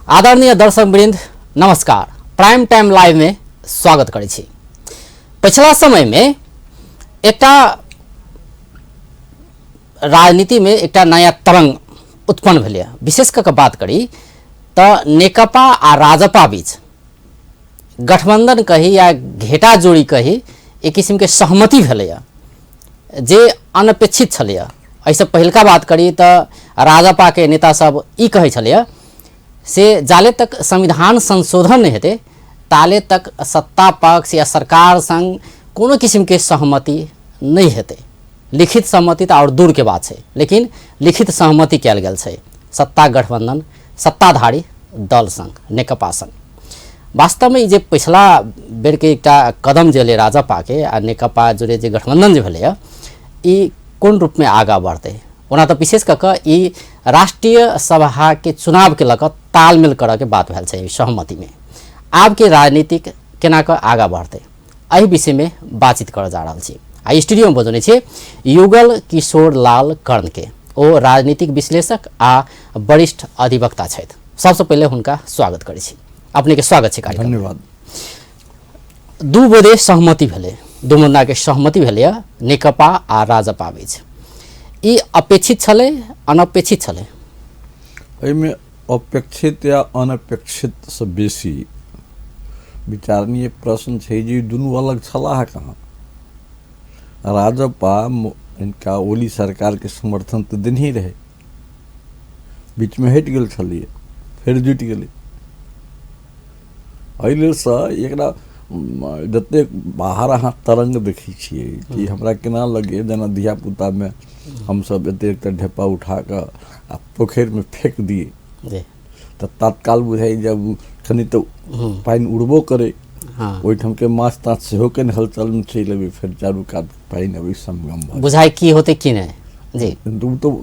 आदरणीय दर्शक वृंद नमस्कार। प्राइम टाइम लाइव में स्वागत करै छी। पिछला समय में एकटा राजनीति में एकटा नया तरंग उत्पन्न भेलै। विशेष कऽ के बात करी तऽ नेकपा आ राजपा बीच गठबंधन कही या घेटा जोड़ी कही एक किस्म के सहमति भेलैए जे अनपेक्षित छलैए। एहिसँ पहिलका बात करी तऽ राजपाके नेता सब ई कहै छलैए से जाले तक संविधान संशोधन नहि हेतै ताले तक सत्ता पक्ष या सरकार संग कोनो किस्मके सहमति नहि हेतै। लिखित सहमति तऽ आओर दूरके बात छै, लेकिन लिखित सहमति कयल गेल छै सत्ता गठबंधन सत्ताधारी दल संग नेकपा संग। वास्तवमे ई जे पिछला बेरके एकटा कदम जे एलै राजपाके आ नेकपा जुड़े जे गठबंधन जे भेलैए ई कोन रूपमे आगाँ बढ़तै? ओना तऽ विशेष कऽ कऽ ई राष्ट्रीय सभाके चुनावके लऽ कऽ तालमेल करऽके बात भेल छै एहि सहमतिमे। आबके राजनीतिक केना कऽ आगाँ बढ़तै एहि विषयमे बातचीत करऽ जा रहल छी। आ स्टूडियोमे बजौने छी युगल किशोर लाल कर्णके। ओ राजनीतिक विश्लेषक आ वरिष्ठ अधिवक्ता छथि। सबसँ पहिले हुनका स्वागत करै छी। अपनेके स्वागत छै कार्यक्रम। धन्यवाद। दू बोदे सहमति भेलै, दू मुद्दाके सहमति भेलै नेकपा आ राजपा बीच। ई अपेक्षित छलै अनपेक्षित छलै? एहिमे अपेक्षित या अनपेक्षितसँ बेसी विचारणीय प्रश्न छै जे दुनू अलग छलाह कहाँ? राजपा हिनका ओली सरकारके समर्थन तऽ देनहि रहै, बीचमे हटि गेल छलैए, फेर जुटि गेलै। एहि लेलसँ एकरा जतेक बाहर अहाँ तरङ्ग देखै छियै कि हमरा केना लगैए जेना धियापुतामे हमसभ एतेक एकटा ढेपा उठा कऽ आ पोखरिमे फेक दियै तऽ तत्काल बुझाइ जब कनि तऽ पानि उड़बो करै, ओहिठामके माछ ताछ सेहो कनि हलचलमे चलि अबै, फेर चारू कात पानि अबै, संगम भऽ बुझाइ की होतै की नहि। जी ओ तऽ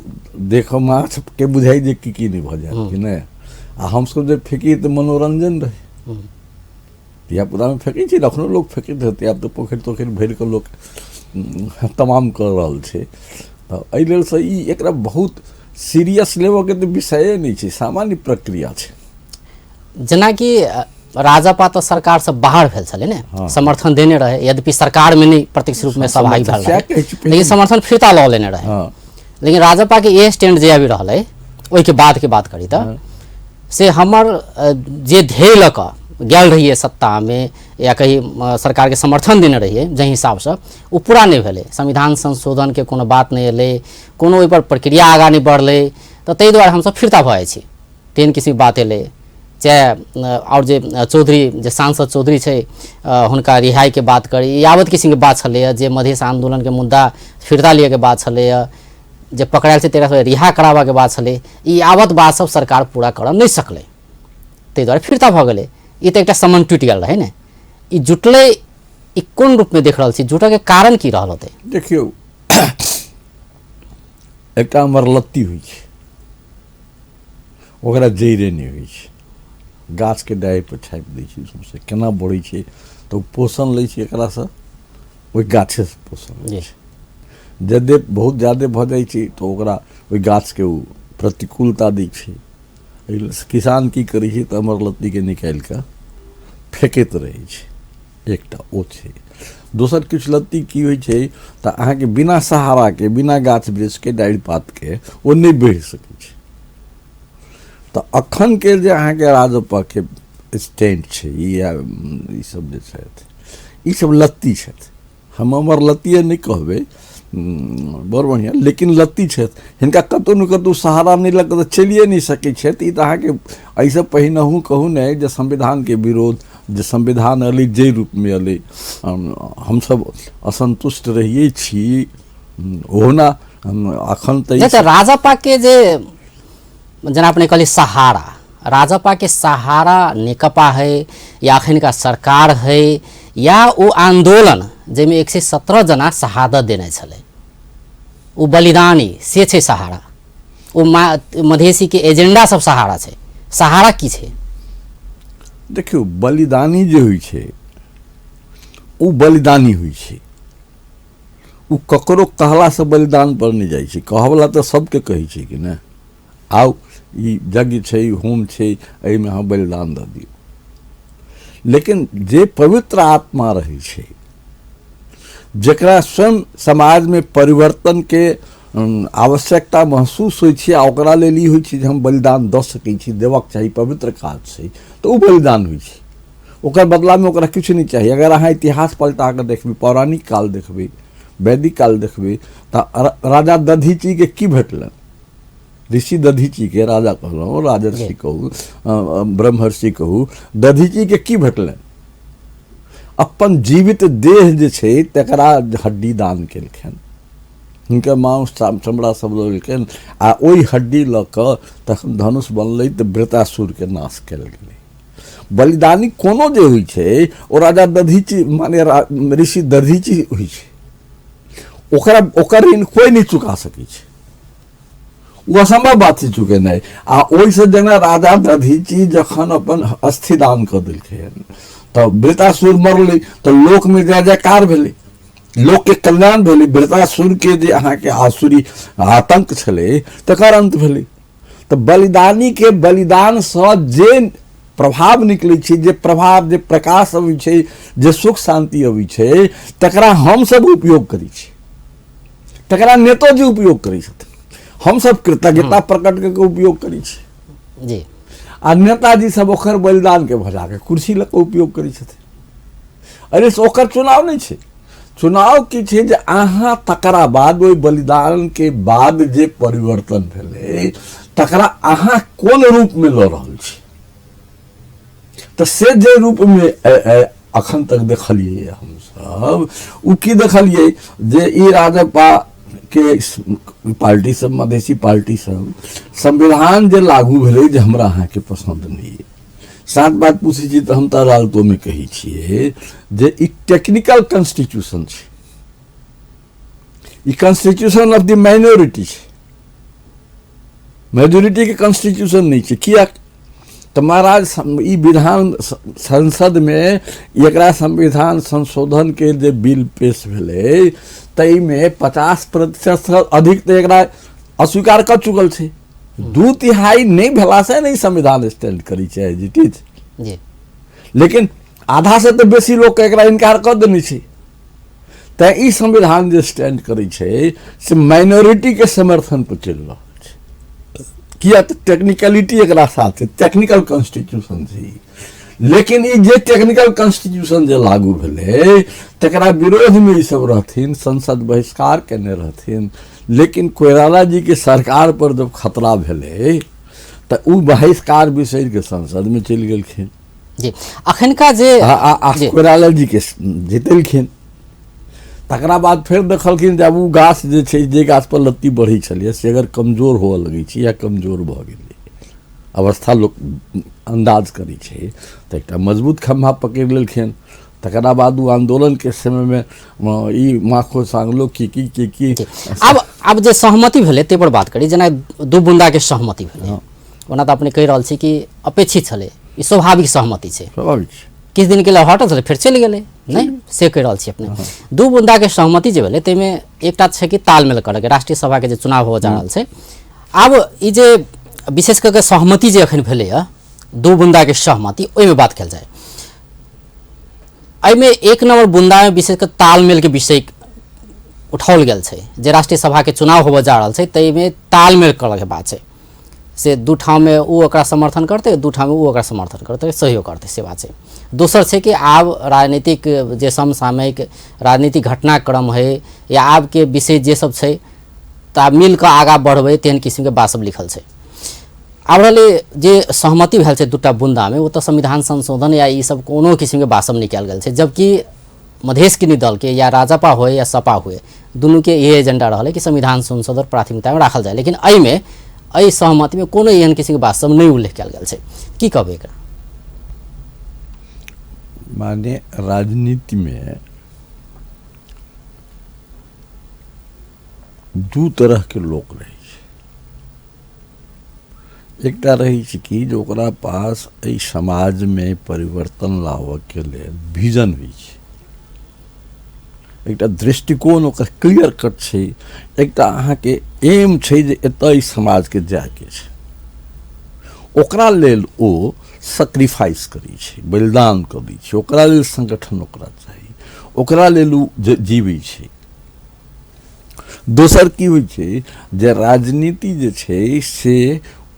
देखऽ माछके बुझाइ जे की की नहि भऽ जायत कि नहि। आ हमसभ जे फेकी तऽ मनोरंजन रहै, धियापुतामे फेकै छी, एखनो लोक फेकैत हेतै। आब तऽ पोखरि तोखरि भरि कऽ लोक तमाम कऽ रहल छै। तऽ एहि लेलसँ ई एकरा बहुत सीरियस लेबऽके तऽ विषये नहि छै, सामान्य प्रक्रिया छै। जेनाकि राजपा तऽ सरकारसँ बाहर भेल छलै ने, समर्थन देने रहे, यद्यपि सरकारमे नहि प्रत्यक्ष रूपमे सहभागी भेल रहे, लेकिन समर्थन फिरता लऽ लेने रहे। लेकिन राजपाके ए स्टैंड जे आबि रहल अइ ओहिके बादके बात करी तऽ से हमर जे ध्येय लऽ कऽ गेल रहियै सत्तामे या कही सरकारके समर्थन देने रहियै जाहि हिसाबसँ ओ पूरा नहि भेलै। संविधान संशोधनके कोनो बात नहि एलै, कोनो ओहिपर प्रक्रिया आगाँ नहि बढ़लै, तऽ ताहि दुआरे हमसभ फिरता भऽ जाइ छी। तेहन किसी बात एलै, चाहे आओर जे चौधरी जे सांसद चौधरी छै हुनका रिहाइके बात करी, यावत किसिमके बात छलैए, जे मधेश आन्दोलनके मुद्दा फिरता लिअके बात छलैए, जे पकड़ायल छै तकरा रिहा कराबऽके बात छलै, ई यावत बात सब सरकार पूरा करऽ नहि सकलै, ताहि दुआरे फिरता भऽ गेलै। ई तऽ एकटा सम्बन्ध टूटि गेल रहै ने। ई जुटलै ई कोन रूपमे देख रहल छी, जुटऽके कारण की रहल होतै? देखियौ, एकटा अमरलत्ती होइ छै, ओकरा जड़ि नहि होइ छै, गाछके डाढ़िपर छापि दै छै, सौँसे केना बढ़ै छै तऽ ओ पोषण लै छै एकरासँ, ओहि गाछेसँ पोषण लै छै। यदि बहुत जादे भऽ जाइ छै तऽ ओकरा ओहि गाछके ओ प्रतिकूलता दै छै। एहि किसान की करै छै तऽ अमरलत्तीके निकालि कऽ फेकैत रहै छै, एकटा ओ छै। दोसर किछु लत्ती की होइ छै तऽ अहाँके बिना सहाराके, बिना गाछ वृक्षके डाढ़ि पातके ओ नहि बढ़ि सकै छै। तऽ अखनके जे अहाँके राजपाके स्टैंड छै या ईसब जे छथि ईसब लत्ती छथि। हम अमर लत्तिए नहि कहबै, बड़ बढ़िआँ, लेकिन लत्ती छथि। हिनका कतहु ने कतहु सहारा नहि लऽ कऽ तऽ चलिए नहि सकै छथि। ई तऽ अहाँके एहिसँ पहिनहु कहू ने जे संविधानके विरोध, जे संविधान अयलै जाहि रूपमे अयलै, हमसब असन्तुष्ट रहिए छी। ओहुना अखन तऽ राजपाके जे जेना अपने कहलियै सहारा, राजपाके सहारा नेकपा है या अखनका सरकार है या ओ आन्दोलन जाहिमे 117 जना शहादत देने छलै, ओ बलिदानी से छै सहारा, ओ मधेसीके एजेंडा सब सहारा छै। सहारा की छै? देखियौ, बलिदानी जे होइ छै ओ बलिदानी होइ छै, ओ ककरो कहलासँ बलिदान पर नहि जाइ छै। कहऽवला तऽ सबके कहै छै कि नहि, आउ ई यज्ञ छै, ई होम छै, एहिमे अहाँ बलिदान दऽ दियौ। लेकिन जे पवित्र आत्मा रहै छै, जकरा स्वयं समाजमे परिवर्तनके आवश्यकता महसूस होइ छै आ ओकरा लेल ई होइ छै जे हम बलिदान दऽ सकै छी, देबक चाही, पवित्र काज छै, तऽ ओ बलिदान होइ छै। ओकर बदलामे ओकरा किछु नहि चाही। अगर अहाँ इतिहास पलटा कऽ देखबै, पौराणिक काल देखबै, वैदिक काल देखबै, तऽ राजा दधीचीके की भेटलनि? ऋषि दधीचीके, राजा कहलहुँ, राजर्षि कहू, ब्रह्मर्षि कहू, दधीचीके की भेटलनि? अपन जीवित देह जे छै तकरा हड्डी दान केलखिन, हुनकर मांस चमड़ा सब लऽ लेलखिन आ ओहि हड्डी लऽ कऽ तखन धनुष बनलै तऽ वृतासुरके नाश कयल गेलै। बलिदानी कोनो जे होइ छै ओ राजा दधीची माने ऋषि दधीची होइ छै, ओकरा ओकर ऋण कोइ नहि चुका सकै छै, ओ असम्भव बात छै चुकेनाइ। आ ओहिसँ जेना राजा दधीची जखन अपन अस्थिदान कऽ देलखिन तऽ वृतासुर मरलै तऽ लोकमे जय जयकार भेलै, लोकके कल्याण भेलै, वृतासुरके जे अहाँके आसुरी आतंक छलै तकर अन्त भेलै। तऽ बलिदानीके बलिदानसँ जे प्रभाव निकलै छै, जे प्रभाव, जे प्रकाश अबै छै, जे सुख शान्ति अबै छै, तकरा हमसभ उपयोग करै छी, तकरा नेतोजी उपयोग करै छथिन, हमसभ कृतज्ञता प्रकट कऽ के उपयोग करै छी जी, आ नेताजी सब ओकर बलिदानके भजा के कुर्सी लऽ कऽ उपयोग करै छथिन। अरे से ओकर चुनाव नहि छै। चुनाव की छै जे अहाँ तकरा बाद ओहि बलिदानके बाद जे परिवर्तन भेलै तकरा अहाँ कोन रूपमे लऽ रहल छी, तऽ से जे रूपमे अखन तक देखलियै हमसभ, ओ की देखलियै जे ई राजपा के पार्टी सब, मधेसी पार्टी सब संविधान जे लागू भेलै जे हमरा अहाँके पसन्द नहि अइ। सात बात पूछै छी तऽ हम तऽ अदालतोमे कहै छियै जे ई टेक्निकल कॉन्स्टिट्यूशन छै, ई कॉन्स्टिट्यूशन ऑफ the minority छै, मेजोरिटीके कॉन्स्टिट्यूशन नहि छै। किएक तऽ महाराज ई विधान संसदमे एकरा संविधान संशोधनके जे बिल पेश भेलै ताहिमे 50% अधिक तऽ एकरा अस्वीकार कऽ चुकल छै, 2/3 नहि भेलासँ नहि संविधान स्टैंड करै छै एज it is. लेकिन आधासँ तऽ बेसी लोकके एकरा इनकार कऽ देने छै। तैँ ई संविधान जे स्टैंड करै छै से माइनॉरिटीके समर्थन पर चलि रहल छै। किया तऽ टेक्निकलिटी एकरा साथ छै, टेक्निकल कॉन्स्टिट्यूशन छै ई। लेकिन ई जे टेक्निकल कॉन्स्टिट्यूशन जे लागू भेलै तकरा विरोधमे ई सब रहथिन, संसद बहिष्कार केने रहथिन। लेकिन कोइराला जी के सरकार पर जब खतरा भेलै तऽ ओ बहिष्कार बिसरि के संसदमे चलि गेलखिन जी। अखनका जे कोइराला जी के जीतेलखिन, तकरा बाद फेर देखलखिन जे आब ओ गाछ जे छै, जे गाछ पर लत्ती बढ़ै छलैए से अगर कमजोर हुअ लगै छै या कमजोर भऽ गेलै अवस्था लोक अन्दाज करै छै तऽ एकटा मजबूत खम्भा पकड़ि लेलखिन। तकरा बाद ओ आन्दोलनके समयमे ई माखो सांगलो की की की की। आब जे सहमति भेलै ताहि पर बात करी। जेना दू बुन्दाके सहमति भेलै, ओना तऽ अपने कहि रहल छी कि अपेक्षित छलै, ई स्वाभाविक सहमति छै, स्वाभाविक छै, किछु दिनके लेल हटल छलै फेर चलि गेलै, नहि से कहि रहल छी अपने। दू बुन्दाके सहमति जे भेलै ताहिमे एकटा छै कि तालमेल करऽके, राष्ट्रीय सभाके जे चुनाव होबऽ जा रहल छै, आब ई जे विशेष कऽ के सहमति जे एखन भेलैए दू बुन्दाके सहमति, ओहिमे बात कयल जाय। एहिमे एक नंबर बुन्दामे विशेष कऽ तालमेलके विषय उठाओल गेल छै, जे राष्ट्रीय सभाके चुनाव होबऽ जा रहल छै ताहिमे तालमेल करऽके बात छै, से दू ठाममे ओ ओकरा समर्थन करतै, दू ठाममे ओ ओकरा समर्थन करतै, सहयोग करतै, से बात छै। दोसर छै कि आब राजनीतिक जे समसामयिक राजनीतिक घटनाक्रम है या आबके विषय जे सब छै तऽ आब मिल कऽ आगाँ बढ़बै, तेहन किसिमके बात सब लिखल छै। आब रहलै जे सहमति भेल छै दूटा बुन्दामे, ओ तऽ संविधान संशोधन या ई सब कोनो किसिमके बात सब नहि कयल गेल छै, जबकि मधेश किनी दलके या राजपा होए या सपा होए दुनूके इहे एजेंडा रहलै कि संविधान संशोधन प्राथमिकतामे राखल जाय, लेकिन एहिमे एहि सहमतिमे कोनो एहन किसिमके बात सब नहि उल्लेख कयल गेल छै। की कहबै एकरा? माने राजनीतिमे दू तरहके लोक रहै छै। एकटा रहै छै कि जे ओकरा पास एहि समाजमे परिवर्तन लाबऽके लेल विजन होइ छै, एकटा दृष्टिकोण ओकर क्लियर कट छै, एकटा अहाँके एम छै जे एतऽ एहि समाजके जायके छै। ओकरा लेल ओ सैक्रिफाइस करै छै, बलिदान कऽ दै छै। ओकरा लेल संगठन ओकरा चाही, ओकरा लेल ओ जीबै छै। दोसर की होइ छै जे राजनीति जे छै से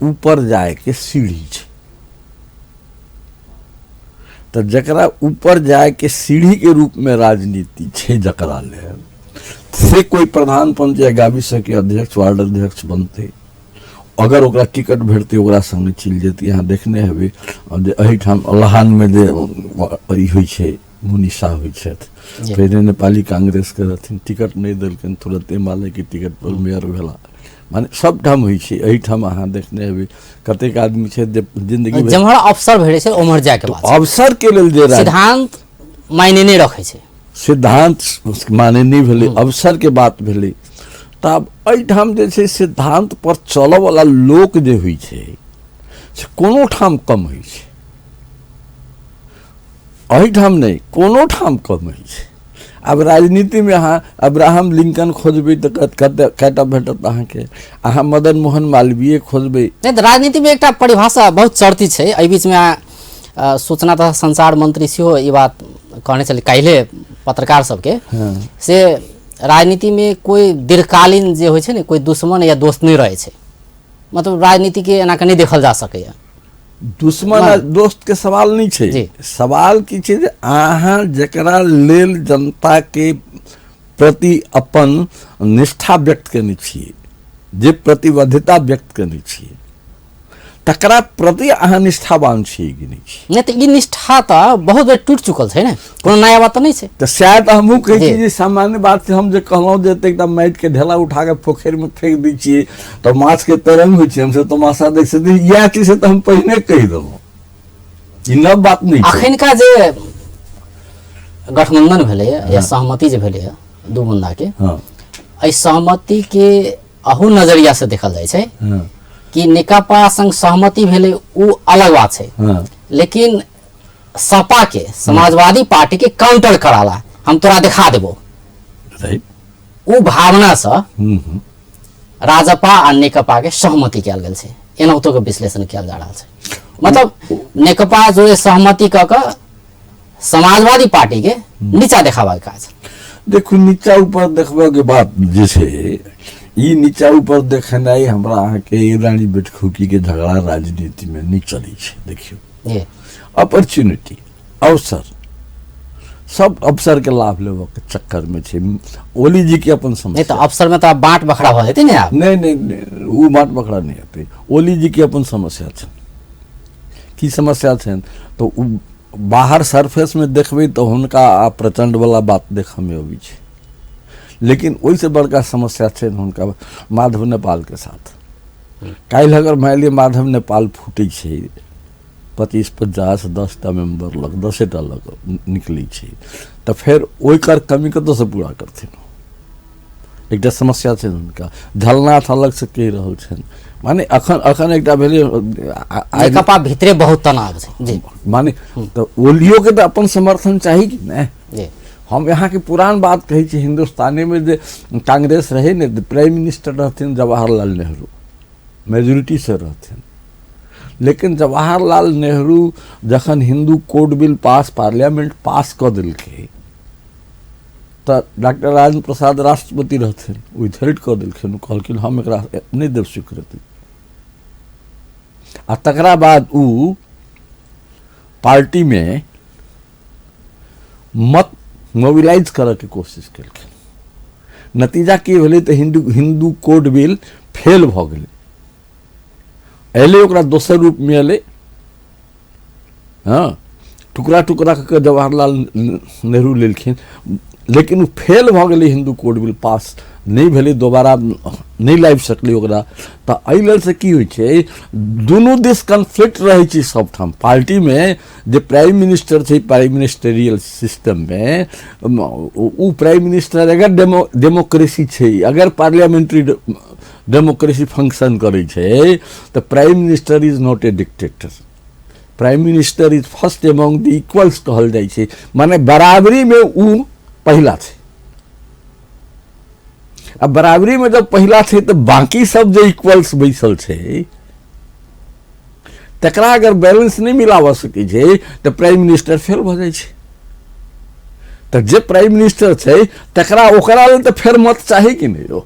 ऊपर जायके सीढ़ी छै। तऽ जकरा ऊपर जायके सीढ़ीके रूपमे राजनीति छै जकरा लेल, से कोइ प्रधान पंच या गाबी सके अध्यक्ष, वार्ड अध्यक्ष बनतै, अगर ओकरा टिकट भेटतै ओकरा संगे चलि जेतै। अहाँ देखने हेबै जे एहिठाम लहानमे जे ई होइ छै, मुनीषा होइ छथि, पहिने नेपाली कांग्रेसके रहथिन, टिकट नहि देलखिन, तुरन्ते एमालेके टिकट पर मेयर भेला। माने सबठाम होइ छै। एहिठाम अहाँ देखने हेबै कतेक आदमी छै जे जिंदगी जेम्हर अवसर भेटै छै ओम्हर जायके बात, अवसर के लेल जे सिद्धांत मायने नहि रखै छै, सिद्धांत माने नहि भेलै, अवसर के बात भेलै। तऽ आब एहिठाम जे छै सिद्धांत पर चलऽवला लोक जे होइ छै से कोनो ठाम कम होइ छै, एहिठाम नहि, कोनो ठाम कम होइ छै। आब राजनीतिमे अहाँ अब्राहम लिंकन खोजबै तऽ कएटा भेटत अहाँके? अहाँ मदन मोहन मालवीय खोजबै। नहि तऽ राजनीतिमे एकटा परिभाषा बहुत चर्चित छै। एहि बीचमे सूचना तथा संचार मंत्री सेहो ई बात कहने छलै काल्हि पत्रकार सबके, से राजनीतिमे कोइ दीर्घकालीन जे होइ छै ने, कोइ दुश्मन या दोस्त नहि रहै छै। मतलब राजनीतिके एना कऽ नहि देखल जा सकैए। दुश्मन आ दोस्त के सवाल नहि छै, सवाल की छै जे अहाँ जकरा लेल जनता के प्रति अपन निष्ठा व्यक्त केने छियै, जे प्रतिबद्धता व्यक्त केने छियै, तकरा प्रति अहाँ निष्ठावान छियै कि नहि छियै? नहि तऽ ई निष्ठा तऽ बहुत बेर टूटि चुकल छै ने, कोनो नया बात तऽ नहि छै। तऽ सएह तऽ हमहूँ कहै छी जे सामान्य बात छै। हम जे कहलहुँ जे एकटा माटिके ढेला उठा कऽ पोखरिमे फेंक दै छियै तऽ माछके तरंग होइ छै, हमसब तमाशा देख सकै। इएह चीज तऽ हम पहिने कहि देलहुँ, ई नव बात नहि। अखनका जे गठबंधन भेलैए या सहमति जे भेलैए दू बुन्दाके, एहि सहमतिके अहू नजरिया से देखल जाइ छै कि नेकपा संग सहमति भेलै ओ अलग बात छै, लेकिन सपा के समाजवादी पार्टी के काउंटर कराला हम तोरा देखा देबो, ओ भावना से राजपा आ नेकपा के सहमति कयल गेल छै। एनाहितो के विश्लेषण कयल जा रहल छै। मतलब नेकपा जो सहमति कऽ कऽ समाजवादी पार्टी के नीचा देखाबा के काज। देखू, नीचा ऊपर देखबऽ के बात जे छै, ई नीचा ऊपर देखेनाइ हमरा अहाँके रानी बेटखुकी के झगड़ा राजनीति में नहि चलै छै। देखियौ, अपॉर्चुनिटी, अवसर, सब अवसर के लाभ लेबऽ के चक्कर में छै। ओली जी के अपन समस्या नहीं तो अवसर में तो बांट बखरा भऽ जेतै ने आब। नहीं नहीं नहीं, ओ बांट बखरा नहीं हेतै। ओली जी के अपन समस्या छै। की समस्या छनि तऽ ओ बाहर सरफेस में देखबै तऽ हुनका आ प्रचंड वाला बात देखऽ में अबै छै, लेकिन ओहिसँ बड़का समस्या छनि हुनका माधव नेपाल के साथ। काल्हि अगर मानि लिअ माधव नेपाल फूटै छै, 25 50 10टा मेंबर लग, 10टा लग निकलै छै, तऽ फेर ओहिकर कमी कतऽसँ पूरा करथिन? एकटा समस्या छनि हुनका। झलनाथ अलगसँ कहि रहल छनि, माने अखन अखन एकटा भेलै नेकपा भीतरे बहुत तनाव छै जी। माने तऽ ओलियोके तऽ अपन समर्थन चाही कि नहि? हम यहाँके पुरान बात कहै छी, हिन्दुस्तानेमे जे कांग्रेस रहै ने, प्राइम मिनिस्टर रहथिन जवाहरलाल नेहरू, मेजोरिटीसँ रहथिन, लेकिन जवाहरलाल नेहरू जखन Hindu code bill pass parliament pass कऽ देलकै तऽ डॉक्टर राजेंद्र प्रसाद राष्ट्रपति रहथिन, ओ विथहोल्ड कऽ देलखिन, कहलखिन हम एकरा नहि देब स्वीकृति। आ तकरा बाद ओ पार्टीमे मत मोबिलाइज करऽके कोशिश केलखिन। नतीजा की भेलै तऽ हिंदू कोड बिल फेल भऽ गेलै। अयलै ओकरा दोसर रूपमे अयलै, हँ, टुकड़ा टुकड़ा कऽ जवाहरलाल नेहरू लेलखिन, लेकिन ओ फेल भऽ गेलै। हिंदू कोड बिल पास नहि भेलै, दोबारा नहि लाबि सकलै ओकरा। तऽ एहि लेल से की होइ छै, दुनू दिस कन्फ्लिक्ट रहै छै सबठाम। पार्टीमे जे प्राइम मिनिस्टर छै, प्राइम मिनिस्टेरियल सिस्टममे ओ प्राइम मिनिस्टर अगर डेमोक्रेसी छै, अगर पार्लियामेंट्री डेमोक्रेसी फंक्शन करै छै, तऽ prime minister is not a dictator, prime minister is first among the equals कहल जाइ छै, माने बराबरीमे ओ पहिला छै। आ बराबरीमे जब पहिला छै तऽ बाकी सब जे इक्वल्स बैसल छै तकरा अगर बैलेंस नहि मिलाबऽ सकै छै तऽ प्राइम मिनिस्टर फेल भऽ जाइ छै। तऽ जे प्राइम मिनिस्टर छै तकरा ओकरा लेल तऽ फेर मत चाही कि नहि? यौ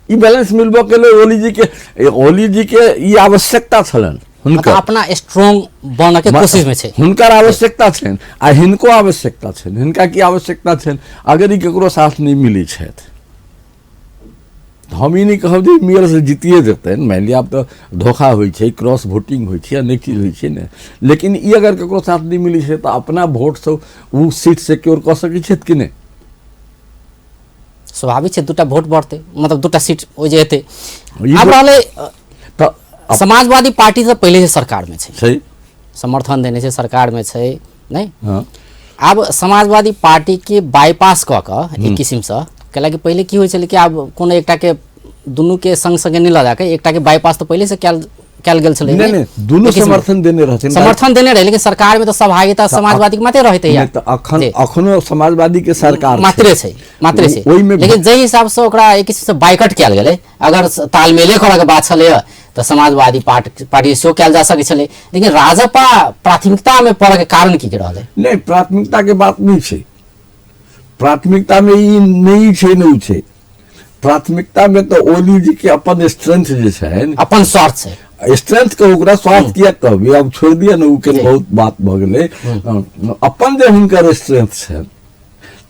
ई बैलेंस मिलबऽ के लेल ओली जी के ई आवश्यकता छलनि हुनकर अपना स्ट्रॉन्ग बनऽ के कोशिश में छै, हुनकर आवश्यकता छनि आ हिनको आवश्यकता छनि। हिनका की आवश्यकता छनि? अगर ई केकरो साथ नहि मिलै छथि, हम ई नहि कहब जे मेयर से जीतिए जेतनि, मानि लिअ आब तऽ धोखा होइ छै, क्रॉस वोटिंग होइ छै, अनेक चीज होइ छै ने, लेकिन ई अगर ककरो साथ नहि मिलै छै तऽ अपना वोटसँ ओ सीट सिक्योर कऽ सकै छथि कि नहि? स्वाभाविक छै दूटा वोट बढ़तै, मतलब दूटा सीट ओ जे एतै। आब रहलै तऽ समाजवादी पार्टी तऽ पहिले से सरकारमे छै, समर्थन देने छै, सरकारमे छै नहि। आब समाजवादी पार्टीके बाईपास कऽ कऽ एक किसिमसँ, कैलाकि पहिले की होइ छलै कि आब कोनो एकटाके दुनूके संग संगे नहि लऽ जाके एकटाके बाईपास तऽ पहिले से कयल गेल छलै। नहि नहि, दुनू समर्थन देने रहथिन, समर्थन देने रहे, लेकिन सरकार में तऽ सहभागिता समाजवादी के मात्रे रहते यार। तऽ अखन अखनो समाजवादी के सरकार मात्रे छै, मात्रे छै ओहिमे, लेकिन जाहि हिसाब से ओकरा एक किसिम से बाइकट कयल गेलै, अगर तालमेले करऽ के बात छलै तऽ समाजवादी पार्टी सेहो कयल जा सकै छलै, लेकिन राजपा प्राथमिकता में पड़ऽ के कारण की रहलै? नहि, प्राथमिकता के बात नहि छै, प्राथमिकता में ई नहि छै, नहि छै प्राथमिकता में तऽ ओली जी के अपन स्ट्रेंथ जे छनि, अपन स्वार्थ छै, स्ट्रेंथ के ओकरा स्वार्थ किया कहबै, आब छोड़ि दिअ ने, ओ के बहुत बात भऽ गेलै। अपन जे हुनकर स्ट्रेंथ छनि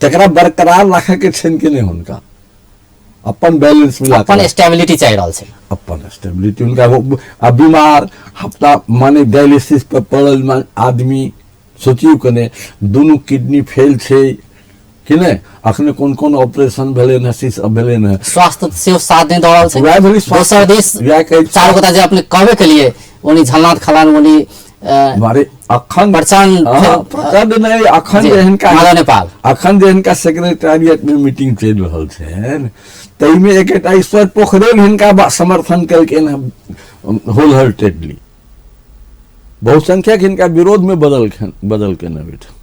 तकरा बरकरार राखऽ के छनि कि नहि? हुनका अपन बैलेंस मिला अपन स्टेबिलिटी चाहि रहल छै, अपन स्टेबिलिटी हुनका। आ बीमार हफ्ता माने डायलिसिस पर पड़ल आदमी, सोचियौ कने, दुनू किडनी फेल छै कि नहि, अखने कोन कोन ऑपरेशन भेलै हँ, से सब भेलै हँ, स्वास्थ्य सेहो साथ नहि दऽ रहल छै। वएह भेलै दोसर दिस चारू गोटा जे अपने कहबे केलिए, ओनी झलनाथ खलान, ओनी अरे अखन प्रचंड प्रचंड नहि, अखन जे हिनका नेपाल अखन जे हिनका सेक्रेटेरिएट में मीटिंग चलि रहल छनि ताहिमे एकटा ईश्वर पोखरेल हिनका समर्थन केलखिन हँ होल हार्टेडली, बहुसंख्यक हिनका विरोध में बदलखिन ओहिठाम।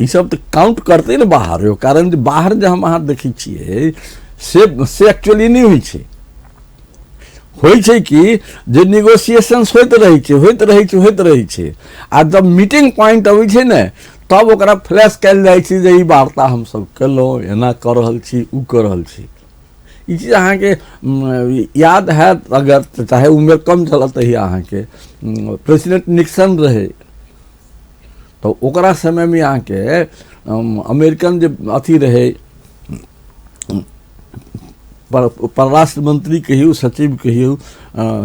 ई सब तऽ काउंट करतै ने बाहर, यो कारण जे बाहर जे हम अहाँ देखै छियै से एक्चुअली नहि होइ छै। होइ छै कि जे निगोसिएशंस होइत रहै छै, होइत रहै छै, होइत रहै छै, आ जब मीटिंग पॉइंट अबै छै ने तब ओकरा फ्लैश कयल जाइ छै जे ई वार्ता हमसब केलहुँ, एना कऽ रहल छी, ओ कऽ रहल छी। ई चीज अहाँके याद हैत अगर, चाहे उम्र कम छल तहिया अहाँके प्रेसिडेंट निक्सन रहै तऽ ओकरा समयमे अहाँके अमेरिकन जे अथी रहै परराष्ट्र मंत्री कहियौ, सचिव कहियौ,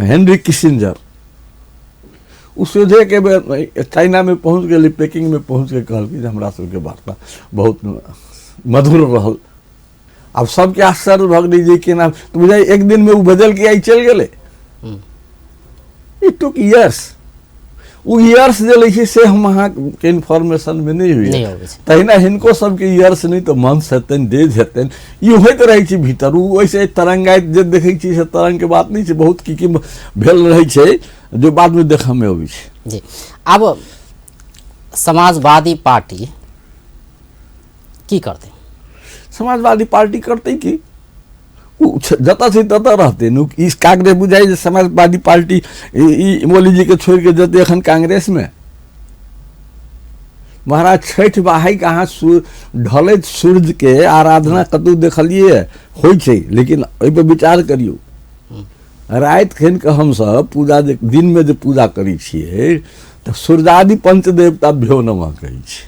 हेनरी किसिंजर, ओ सोझे के बेर चाइना में पहुँच गेलै, पेकिंग में पहुँच के कहलकै जे हमरा सबके वार्ता बहुत मधुर रहल। आब सबके आश्चर्य भऽ गेलै जे केना, तऽ बुझाइ एक दिन में ओ बदल के आइ चलि गेलै। It टुक इयर्स, ओ इयर्स जे लै छै से हम अहाँके इन्फॉर्मेशनमे नहि होइए। तहिना हिनको सबके इयर्स नहि तऽ मंथ्स हेतनि, डेज हेतनि, ई होइत रहै छै भीतर। ओ ओहिसँ तरंगाइत जे देखै छी से तरंगके बात नहि छै, बहुत की की भेल रहै छै जो बादमे देखऽमे अबै छै। जी, आब समाजवादी पार्टी की करतै? समाजवादी पार्टी करतै की, जतऽ छै ततऽ रहतै। ई कांग्रेस बुझाइ जे समाजवादी पार्टी ई मोदी जी के छोड़ि के जेतै एखन कांग्रेस में। महाराज, छठि बाहैके अहाँ ढलैत सूर्य के आराधना कतहु देखलियै? होइ छै, लेकिन एहिपर विचार करियौ। राति खन के हमसब पूजा जे दिनमे जे पूजा करै छियै तऽ सूर्यादि पंचदेवता भ्यो नमः कहै छियै,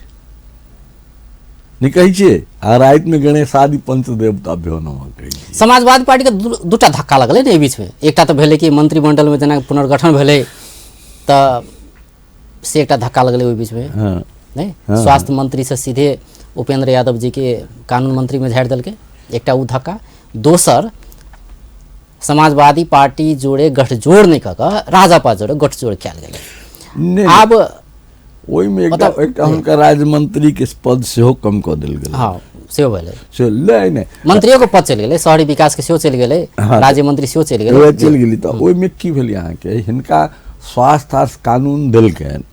नहि कहै छियै? आ रातिमे गणेशादि पंचदेवता भ्यो नमः कहै छियै। समाजवादी पार्टीके दूटा धक्का लगलै ने एहि बीचमे। एकटा तऽ भेलै कि मंत्रिमंडलमे जेना पुनर्गठन भेलै तऽ से एकटा धक्का लगलै ओहि बीचमे, नहि? स्वास्थ्य मंत्री से सीधे उपेंद्र यादव जी के कानून मंत्री में झाड़ि देलकै, एकटा ओ धक्का। दोसर, समाजवादी पार्टी जोड़े गठजोड़ नहि कऽ कऽ राजपा जोड़े गठजोड़ कयल गेलै। आब ओहिमे एकटा हुनका राज्य मंत्री के पद सेहो कम कऽ देल गेलै। हँ, सेहो भेलै। से नहि, मंत्रियों के पद चलि गेलै, शहरी विकास के सेहो चलि गेलै, राज्य मंत्री सेहो चलि गेलै, चलि गेलै। तऽ ओहिमे की भेलै अहाँके, हिनका स्वास्थ्य आ कानून देलकनि,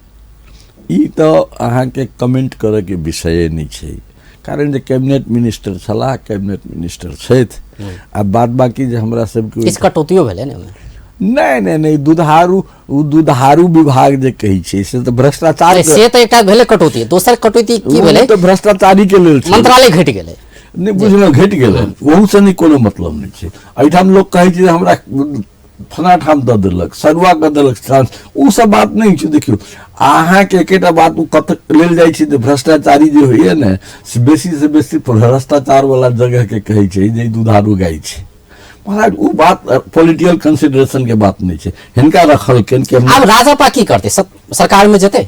ई तऽ अहाँके कमेंट करऽके विषये नहि छै, कारण जे कैबिनेट मिनिस्टर छलाह, कैबिनेट मिनिस्टर छथि। आ बाद बाकी जे हमरा सबके किछु कटौतियो भेलै ने ओहिमे? नहि नहि नहि, दुधारू, ओ दुधारू विभाग जे कहै छै से तऽ भ्रष्टाचार, से तऽ एकटा भेलै कटौती। दोसर कटौती की भेलै? तऽ भ्रष्टाचारी के लेल मंत्रालय घटि गेलै। नहि बुझलहुँ, घटि गेलै, ओहूसँ नहि कोनो मतलब नहि छै। एहिठाम लोक कहै छै जे हमरा फलाँ ठाम दऽ देलक, सरुआ कऽ देलक चांस, ओ सब बात नहि छै। देखियौ, अहाँके एकेटा बात ओ कतऽ लेल जाइ छै जे भ्रष्टाचारी जे होइए ने, से बेसीसँ बेसी भ्रष्टाचार वाला जगहके कहै छै जे ई दुधारू गाय छै। महाराज, ओ बात पॉलिटिकल कंसिडरेशन के बात नहि छै। हिनका रखलखिन कि आब राजपा की करतै? सरकार में जेतै?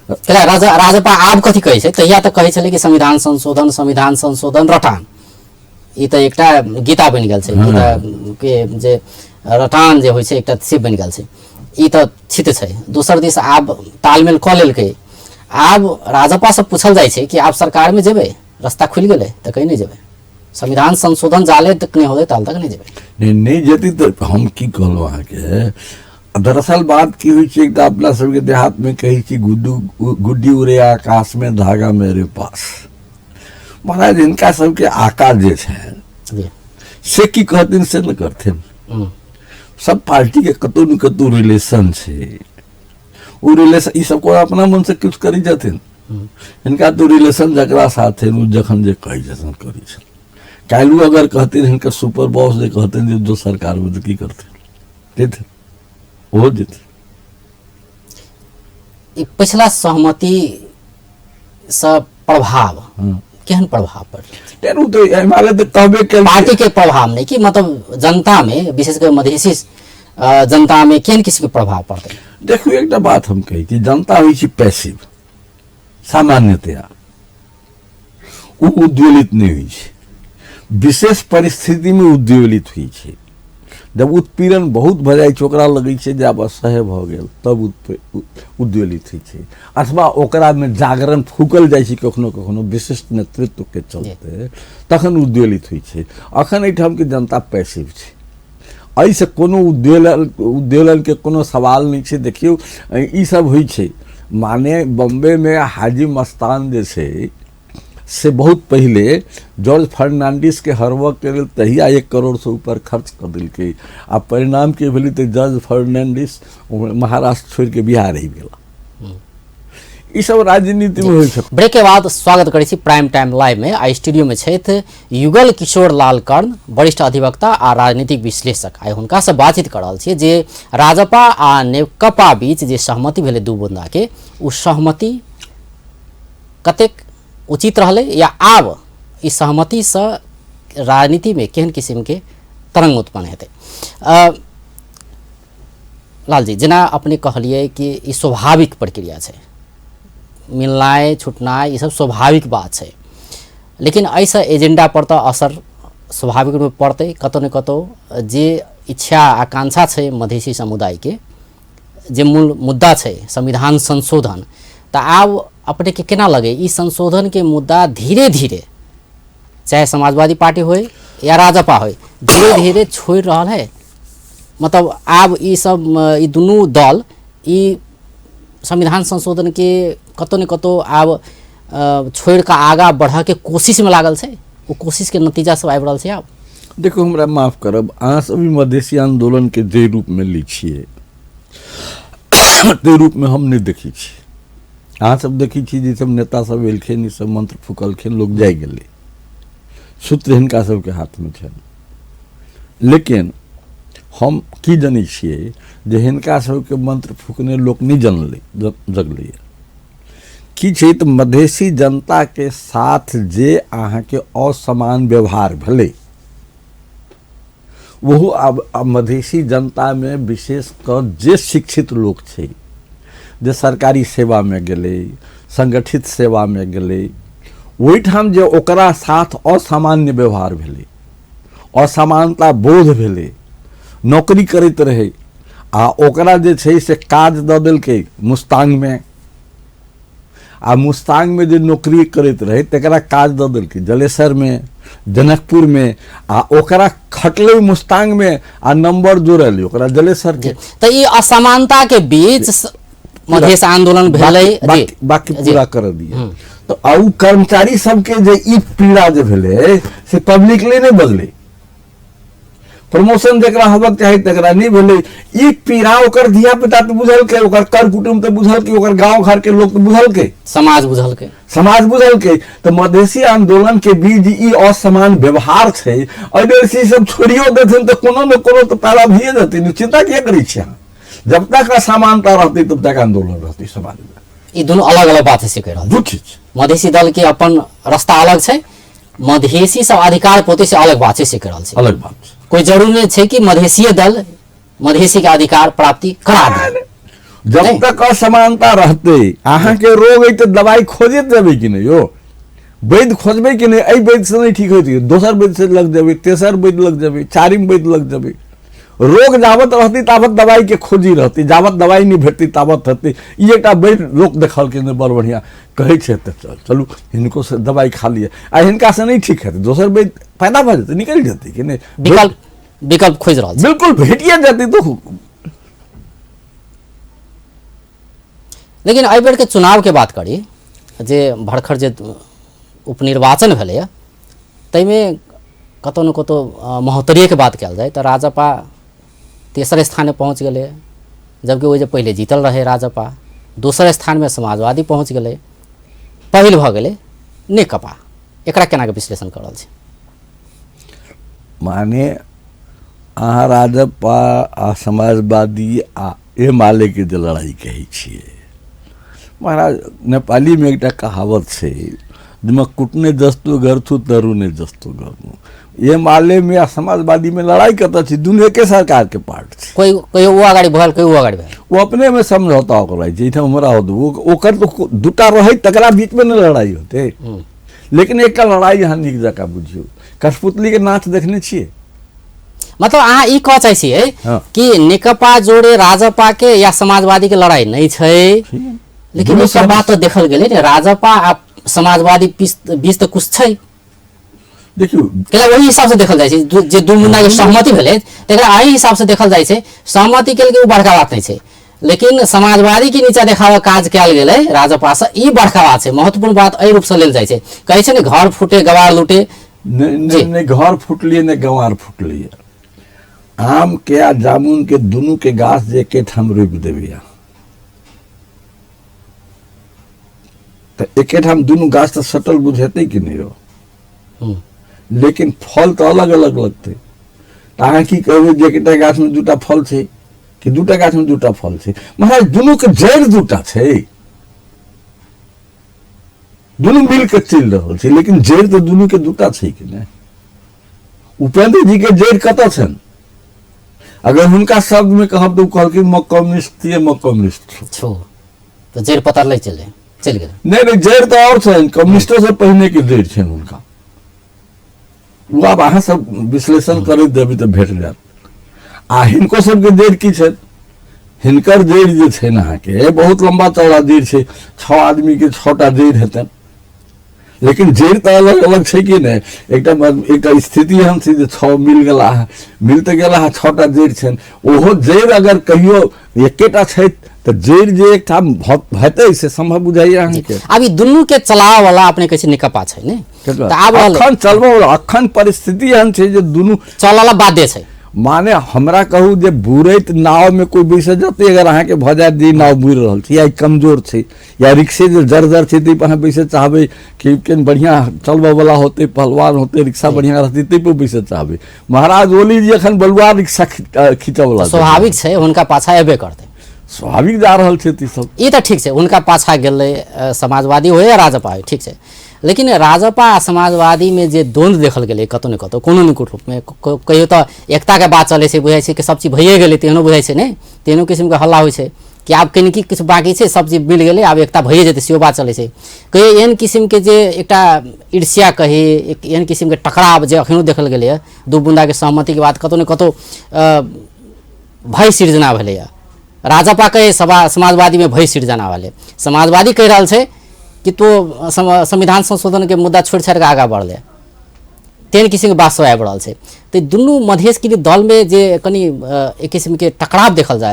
राजपा आब कथी कहै छै? तहिया तऽ कहै छलै कि संविधान संशोधन, संविधान संशोधन रटान, ई तऽ एकटा गीता बनि गेल छै। गीता के जे रटान जे होइ छै एकटा, से बनि गेल छै। ई तऽ छित छै। दोसर दिस आब तालमेल कऽ लेलकै। आब राजपा से पूछल जाइ छै कि आब सरकार में जेबै, रास्ता खुलि गेलै, तऽ कहीं नहि जेबै। संविधान संशोधन जाले तक नहि होतै ताल तक नहि जेबै। नहि, नहि जेती तऽ हम की कहलहुँ अहाँके, दरअसल बात की होइ छै, एकटा अपना सबके देहातमे कहै छी, गुड्डू गुड्डी उड़े आकाशमे धागा मेरे पास। महाराज, हिनका सबके आकार जे छनि से की कहथिन से ने करथिन। सब पार्टीके कतहु ने कतहु रिलेशन छै। ओ रिलेशन ई सब कोइ अपना मन से किछु करै छथिन? हिनका तो रिलेशन जकरा साथ है, ओ जखन जे कहै छथिन करै छथिन। काल्हि अगर कहथिन हिनकर सुपर बॉस जे कहथिन जे जो सरकारमे, तऽ की करथिन? जेथिन, ओहो जेथिन। ई पछिला सहमति सँ प्रभाव केहन प्रभाव पड़लै? ओ तऽ हिमालय तऽ कहबे केलकै। पार्टी के प्रभाव नहि कि मतलब जनता में, विशेष कर मधेसी जनता में केहन किस्म के प्रभाव पड़तै? देखू, एकटा बात हम कहै छी, जनता होइ छै पैसिव सामान्यतया, ओ उद्वेलित नहि होइ छै। विशेष परिस्थितिमे उद्वेलित होइ छै, जब उत्पीड़न बहुत भऽ जाइ छै, ओकरा लगै छै जे आब असह्य भऽ गेल, तब उद्वेलित होइ छै, अथवा ओकरामे जागरण फूकल जाइ छै कखनो कखनो विशिष्ट नेतृत्वके चलते, तखन उद्वेलित होइ छै। अखन एहिठामके जनता पैसिव छै, एहिसँ कोनो उद्वेलनके कोनो सवाल नहि छै। देखियौ, ई सब होइ छै, माने बम्बेमे हाजी मस्तान जे छै से बहुत पहिले जॉर्ज फर्नांडिसके हरबऽके लेल तहिया 1 करोड़सँ ऊपर खर्च कऽ देलकै, आ परिणाम की भेलै तऽ जॉर्ज फर्नांडिस महाराष्ट्र छोड़िके बिहार आबि गेला। ई सब राजनीतिमे होइ छै। ब्रेक के बाद स्वागत करै छी प्राइम टाइम लाइव में। आ स्टूडियो में छथि युगल किशोर लाल कर्ण, वरिष्ठ अधिवक्ता आ राजनीतिक विश्लेषक। आइ हुनका से बातचीत कर रहल छियै जे राजपा आ नेकपा बीच जे सहमति भेलै दू बुंदा के, ओ सहमति कतेक उचित रहलै या आब ई सहमति से राजनीति में केहन किस्म के तरंग उत्पन्न हेतै। लालजी, जेना अपने कहलियै कि ई स्वाभाविक प्रक्रिया छै, मिलनाइ छुटनाइ ई सब स्वाभाविक बात छै, लेकिन एहिसँ एजेंडा पर तऽ असर स्वाभाविक रूपमे पड़तै कतहु ने कतहु। जे इच्छा आकांक्षा छै मधेसी समुदायके, जे मूल मुद्दा छै संविधान संशोधन, तऽ आब अपनेके केना लगै ई संशोधनके मुद्दा धीरे धीरे चाहे समाजवादी पार्टी होय या राजपा होय धीरे धीरे छोड़ि रहल है? मतलब आब ई सब ई दुनू दल ई संविधान संशोधन के कतौ ने कतौ आब छोड़ि कऽ आगाँ बढ़ऽके कोशिशमे लागल छै, ओ कोशिशके नतीजा सब आबि रहल छै आब? देखू, हमरा माफ करब, अहाँ सब ई मधेसी आन्दोलनके जाहि रूपमे लै छियै ताहि रूपमे हम नहि देखै छी। अहाँ सब देखै छी जे सब नेता सब एलखिन, ई सब मंत्र फूकलखिन, लोक जाइ गेलै, सूत्र हिनका सबके हाथमे छनि। लेकिन हम की जनै छियै जे हिनका सबके मंत्र फूकने लोक नहि जनलै, जगलैए की छै। तऽ मधेसी जनताके साथ जे अहाँके असमान व्यवहार भेलै, ओहो आब मधेसी जनतामे विशेष कऽ जे शिक्षित लोक छै, जे सरकारी सेवामे गेलै, संगठित सेवामे गेलै, ओहिठाम जे ओकरा साथ असामान्य व्यवहार भेलै, असमानता बोध भेलै, नौकरी करैत रहै आ ओकरा जे छै से काज दऽ देलकै मुस्तांगमे, आ मुस्तांगमे जे नौकरी करैत रहै तकरा काज दऽ देलकै जलेसरमे, जनकपुरमे, आ ओकरा खटलै मुस्तांगमे आ नंबर जोड़ल ओकरा जलेसर के। तऽ ई असमानता के बीच मधेश आंदोलन भेलै। बाकी पूरा कर दिए तऽ आ उ कर्मचारी सबके जे ई पीड़ा जे भेलै से पब्लिकली नहि बजलै। प्रमोशन जकरा होबक चाही तकरा नहि भेलै। ई पीड़ा ओकर धिया पुता तऽ बुझलकै, ओकर कर कुटुम्ब तऽ बुझलकै, ओकर गाँव घर के लोक तऽ बुझलकै, समाज बुझलकै, समाज बुझलकै। तऽ मधेसी आंदोलन के बीज ई असमान व्यवहार छै। एहि बेर से सब छोड़ियो देथिन तऽ कोनो ने कोनो तऽ पैदा भइए जेतै। चिंता किया करै छियै अहाँ? जब तक असमानता रहतै तब तक आंदोलन रहतै समाज में। ई दुनू अलग अलग बात है से कहि रहल दू चीज। मधेसी दल के अपन रास्ता अलग छै, मधेसी सब अधिकार पोते से अलग बात छै से कहि रहल छै। अलग बात छै। कोई जरूरी नहीं छै कि मधेसीय दल मधेसी के अधिकार प्राप्ति करा दे। जब तक असमानता रहते, अहाँ के रोग है तो दवाई खोजैत जेबै कि नहीं यो? वैद्य खोजबै कि नहीं? एहि वैद्य से नहीं ठीक होइत, दोसर वैद्य से लग जेबै, तेसर वैद्य लग जेबै, चारिम वैद्य लग जेबै। रोग जावत रहती तावत दवाई के खोजी रहती, जावत दवाई नहीं भेटती तावत रहती। ई एकटा वैद्य लोक देखलखिन बड़ बढ़िया कहै छै तऽ चलू हिनको से दवाई खा लिअ, आ हिनका से नहीं ठीक हेतै दोसर वैद्य पैदा भऽ जेतै, निकलि जेतै कि नहीं? विकल्प खोजि रहल छै। बिल्कुल भेटिए जेतै तो। लेकिन एहि बेर के चुनाव के बात करी, जे भरखर जे उपनिर्वाचन भेलैए ताहिमे कतहु ने कतहु महोत्तरीके बात कयल जाय तऽ राजपा तेसर स्थानमे पहुँच गेलै, जबकि ओहि जे पहिले जीतल रहै राजपा। दोसर स्थानमे समाजवादी पहुँच गेलै, पहिल भऽ गेलै नेकपा। एकरा केना के विश्लेषण कऽ रहल छी? माने अहाँ राजपा आ समाजवादी आ एमाले के जे लड़ाई कहै छियै महाराज, नेपालीमे एकटा कहावत छै जाहिमे कुटने जस्तो गर्छु तरुने जस्तो गर्नु। एमालेमे आ समाजवादीमे लड़ाई कतऽ छै? दुनू एके सरकारके पार्ट छै। कोई कोई ओ अगाडि भएल, कोई ओ अगाडि भेल, ओ अपनेमे समझौता ओकर रहै छै। एहिठाम हमरा होत ओकर तऽ दूटा रहै तकरा बीचमे ने लड़ाई होतै। लेकिन एकटा लड़ाई अहाँ नीक जकाँ बुझियौ, कठपुतलीके नाच देखने छियै? मतलब अहाँ ई कहऽ चाहै छियै कि नेकपा जोड़े राजपा के या समाजवादी के लड़ाई नहीं छै, लेकिन एकटा बात तऽ देखल गेलै ने, राजपा आ समाजवादी बीच तऽ कुछ छै। देखियौ, केला ओहि हिसाब से देखल जाइ छै, जे दू मुन्ना के सहमति भेलै तकरा एहि हिसाब से देखल जाइ छै। सहमति केलकै ओ बड़का बात नहीं छै, लेकिन समाजवादी के नीचा देखावा काज कयल गेलै राजपा से, ई बड़का बात छै, महत्वपूर्ण बात एहि रूप से लेल जाइ छै। कहै छै ने घर फूटे गवार लूटे। नहीं, नहीं घर फूटलिए ने गवार फूटलिए। आम के आ जामुन के दुनू के गाछ जे एके ठाम रोपि देबै तऽ एके ठाम दुनू गाछ तऽ सटल बुझेतै कि नहीं हो, लेकिन फल तऽ अलग अलग लगतै। तऽ अहाँ की कहबै जे एकटा गाछमे दूटा फल छै कि दूटा गाछमे दूटा फल छै? महाराज दुनू के जड़ि दूटा छै, दुनू मिल के चलि रहल छै, लेकिन जड़ि तऽ दुनू के दूटा छै कि नहि? उपेंद्र जी के जड़ि कतऽ छनि? अगर हुनका शब्द में कहब तऽ ओ कहलखिन म कम्युनिस्ट थिए, म कम्युनिस्ट छो, तऽ जड़ि पतरलै चलि गेलै। नहीं नहीं, जड़ि तऽ और छनि, कम्युनिस्टो से पहिने के जड़ि छनि हुनका। ओ आब अहाँ सब विश्लेषण करैत देबै तऽ भेट जायत। आ हिनको सबके जड़ि की छनि? हिनकर जड़ि जे छनि अहाँके बहुत लम्बा चौड़ा जड़ि छै, 6 आदमी के 6टा जड़ि हेतनि, लेकिन जड़ि तऽ अलग अलग छै कि नहि? एकटा एकटा स्थिति एहन छै जे 6 मिल गेला, मिल तऽ गेला, 6टा जड़ि छनि। ओहो जड़ि अगर कहियो एकेटा छै तऽ जड़ि जे एकटा हेतै से सम्भव बुझाइए अहाँके? आब ई दुनू के चलावऽ वाला अपने कहै छै नेकपा छै ने, तऽ आब अखन चलबऽ वाला अखन परिस्थिति एहन छै जे दुनू चलऽ वाला बाध्य छै। माने हमरा कहू जे बुड़ैत नावमे कोइ बैस जेतै? अगर अहाँके भऽ जायत जे नाव बुड़ि रहल छै या कमजोर छै या रिक्शे जे जर्जर छै ताहि पर अहाँ बैसऽ चाहबै कि केहन बढ़िआँ चलबऽवला होतै, पहलवान होतै, रिक्शा बढ़िआँ रहतै ताहि पर बैसऽ चाहबै? महाराज ओली जी एखन बलुआ रिक्शा खींचऽवला स्वाभाविक छै, हुनका पाछा एबे करतै, स्वाभाविक जा रहल छै सब। ई तऽ ठीक छै, हुनका पाछा गेलै समाजवादी हो या राजपा हो, ठीक छै। लेकिन राजपा आ समाजवादीमे जे द्वंद्व देखल गेलै कतहु ने कतहु कोनो ने कोनो रूपमे, कहियो तऽ एकताके बात चलै छै, बुझाइ छै कि सब चीज भइए गेलै, तेहनो बुझाइ छै ने, तेहनो किसिमके हल्ला होइ छै कि आब कनि की किछु बाँकी छै, सब चीज मिल गेलै, आब एकता भइए जेतै, सेहो बात चलै छै। कहियो एहन किसिमके जे एकटा ईर्ष्या कही, एक एहन किसिमके टकराव जे अखनो देखल गेलैए, दू बुन्दाके सहमतिके बाद कतहु ने कतहु भय सृजना भेलैए। राजपा कहे समाजवादीमे भय सृजना भेलै, समाजवादी कहि रहल छै कि तो संविधान संशोधनके मुद्दा छोड़ि छाड़ि कऽ आगाँ बढ़लै, तेहन किसिमके बात सब आबि रहल छै। तऽ दुनू मधेश के दल में जे कनि एक किस्म के टकराव देखल जा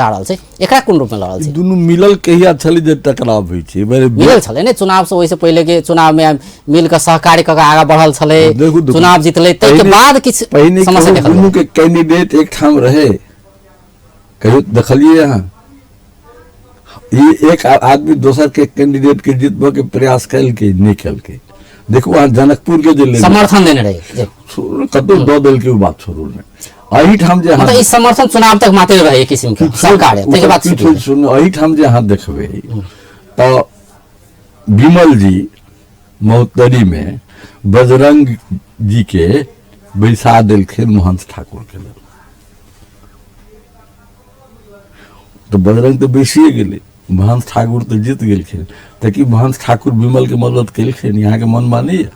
रहल छै, एकरा कोन रूप में लऽ रहल छै? दुनू मिलल कहिया छलै जे टकराव होइ छै? मिलल छलै ने चुनाव से, ओहिसँ पहिले के चुनाव में मिल के सहकार्य कऽ के आगाँ बढ़ल छलै, चुनाव जीतलै, ताहिके बाद किछु समस्या देखल। दुनू के कैंडिडेट एकठाम रहे, कहियो देखलियै अहाँ? ई एक आदमी दोसर के कैंडिडेट के जीतबऽ के प्रयास केलकै नहि केलकै? देखू अहाँ जनकपुर के जे समर्थन देने रहे, कतौ दऽ देलकै, ओ बात छोड़ू ने। एहिठाम जे मतलब ई समर्थन चुनाव तक मात्र रहे किसिम के सरकार, ताहिके बाद सुनू। एहिठाम जे अहाँ देखबै तऽ विमल जी महोत्तरी में बजरंग जी के बैसा देलखिन महंत ठाकुर के लेल, तऽ बजरंग तऽ बैसिए गेलै, महंत ठाकुर तऽ जीत गेलखिन। तऽ की महंत ठाकुर विमल के मदद केलखिन? यहाँके मन मानैया?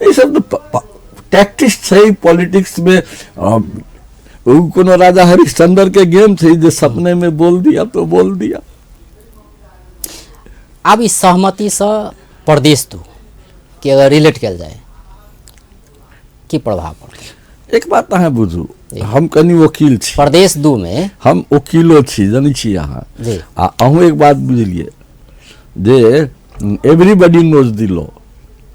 ई सब तऽ टैक्टिस छै पॉलिटिक्स में। ओ कोनो राजा हरिश्चंद्र के गेम छै जे सपने में बोल दिया तो बोल दिया। आब ई सहमति से प्रदेश दू के अगर रिलेट कयल जाय, की प्रभाव पड़तै? एक बात अहाँ बुझू, हम कनि वकील छी, प्रदेश दू में हम वकीलो छी, जनै छी अहाँ। आ अहूँ एक बात बुझलियै जे एवरीबडी नोज दी लॉ।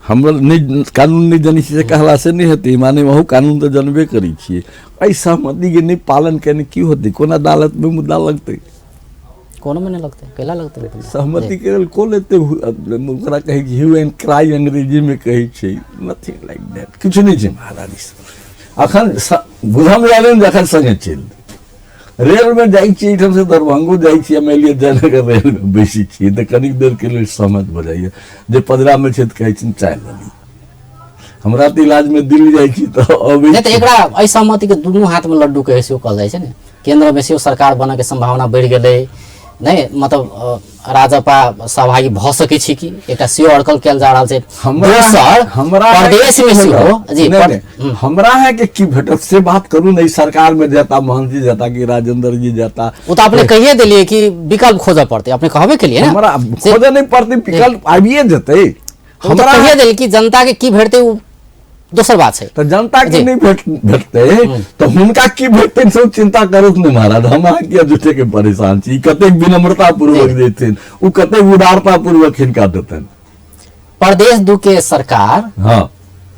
हमरा नहि कानून नहि जनै छी से कहला से नहि हेतै, माने अहूँ कानून तऽ जनबे करै छियै। एहि सहमतिके नहि पालन केने की होतै? कोन अदालतमे मुद्दा लगतै? कोनो में नहि लगतै, कैला लगतै? सहमति के लेल कोन एते ओकरा कहै छै ह्यू एंड क्राई अंग्रेजी में कहै छै, नथिंग लाइक that, किछु नहि छै महाराज। अखन बुझऽ में आयल ने जखन संगे चलि रेल में जाइ छियै, एहिठाम से दरभंगो जाइ छियै, मानि लिअ जयनगर रेल में बैसै छियै तऽ कनिक देर के लेल सहमत भऽ जाइए। जे पजरा में छै तऽ कहै छै चाय लऽ लिअ, हमरा तऽ इलाज में दिल्ली जाइ छी तऽ अबै। नहि तऽ एकरा एहि सहमति के दुनू हाथ में लड्डू के सेहो कहल जाइ छै ने। केंद्र में सेहो सरकार बनऽ के संभावना बढ़ि गेलै नहि, मतलब राजपा सहभागी भऽ सकै छै कि एकटा सेहो अड़कल कयल जा रहल छै। दोसर हमरा प्रदेश में सेहो जी हमरा है के की भेटत से बात करू ने। सरकार में जाता मोहन जी जाता कि राजेंद्र जी जाता, ओ तऽ अपने कहिए देलियै कि विकल्प खोजऽ पड़तै, अपने कहबे केलियै ने। हमरा खोजऽ नहि पड़तै, विकल्प आबिए जेतै। हमरा कहिए देलियै कि जनता के की भेटतै ओ दोसर बात छै। तऽ जनता के नहि भेटतै तऽ हुनका की भेटतै से चिंता करत नहि महाराज। हम अहाँ किया झूठे के परेशान छी? कतेक विनम्रता पूर्वक देथिन, ओ कतेक उदारता पूर्वक हिनका देतनि। प्रदेश दू के सरकार हाँ